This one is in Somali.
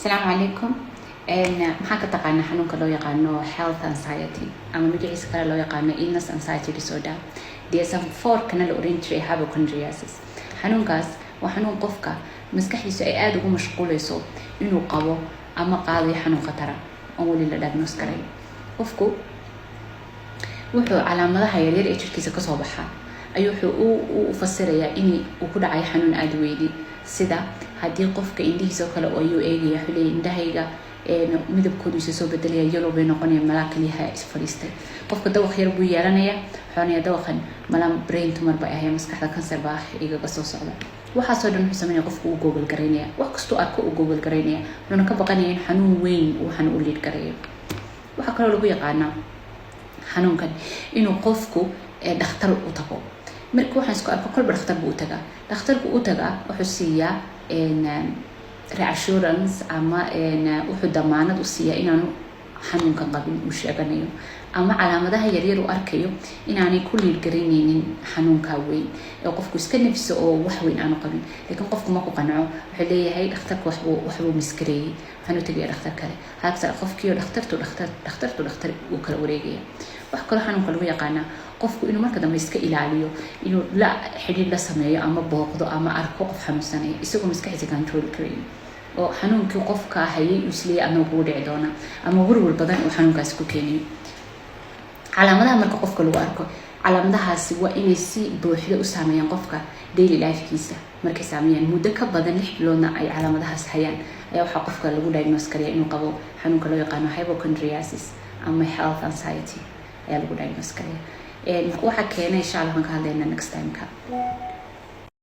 Asalaamu calaykum. Maxaa ka taqaanaa xanuunka loo yaqaano health anxiety, ama magaciisa kale loo yaqaano illness anxiety disorder, DSM 4 kana la oran jiray hypochondriasis? Xanuunkaas waa xanuun qofka maskaxdiisu ay aada ugu mashquuleyso inuu qabo ama qaadayo xanuun khatara oon weli la diagnose garayn. Qofku wuxuu calaamadaha yaryar ee jirkiisa kasoo baxa ayuu wuxuu u fasirayaa in uu ku dhacayo xanuun aada weydi. Sida haddii qofka indhihiisa oo kale ayuu eegaya, wuxuu leeyahy: "Indhahayga midabkoodu isa soo bedelaya, yellow bay noqonaya, malaa kaliyaha is fadhiistay." Qofka dawaq yar buu yeelanaya, wuxuu dawaqan malaa brain tumor bay ahay, maskaxda cancer baa igaga soo socda. Waxaasoo dhan wuxuu sameynaya, qofku uu google garaynaya, wax kastuu arko uu google garaynaya, wuxuuna ka baqanaya in xanuun weyn uu waxan u lead gareeyo. Waxaa kaloo lagu yaqaanaa xanuunkan inuu qofku dhakhtar u tago. Marka waxaan isku arko, kolba dhakhtar buu u tagaa. Dhakhtarku u tagaa wuxuu siiyaa reassurance ama wuxuu damaanad u siiyaa inaanu xanuunkan qabin uu sheeganayo, ama calaamadaha yaryar uu arkayo inaanay ku lead garaynaynin xanuunka weyn, ee qofku iska nafiso oo wax weyn aanu qabin. Laakiin qofku ma ku qanco, wuxuu leeyahay: "Dhakhtarka waxbuu miss gareeyey, waxaan u tegaya dhakhtar kale." Halkasa qofkiio dhakhtartu dhakhtar, dhakhtartu dhakhtar uu kala wareegaya. Wax kaloo xanuunka lagu yaqaanaa qofku inuu marka dambe iska ilaaliyo inuu la xidhiidh la sameeyo ama booqdo ama arko qof xanuunsanaya, isagoo maskaxdiisa control karayn, oo xanuunkii qofka hayay uu isleeyay adna kugu dhici doona, ama werwer badan uu xanuunkaasi ku keenayo. Calaamadaha marka qofka lagu arko, calaamadahaasi waa inay si buuxda u saameeyaan qofka daily lifekiisa. Markay saameeyaan muddo ka badan 6 biloodna ay calaamadahaas hayaan, ayaa waxaa qofka lagu diagnose karaya inuu qabo xanuunka loo yaqaano hypochondriasis ama health anxiety ayaa lagu diagnose karaya. Waxaa keenay, insha Allah, waan ka hadlaynaa next time-ka.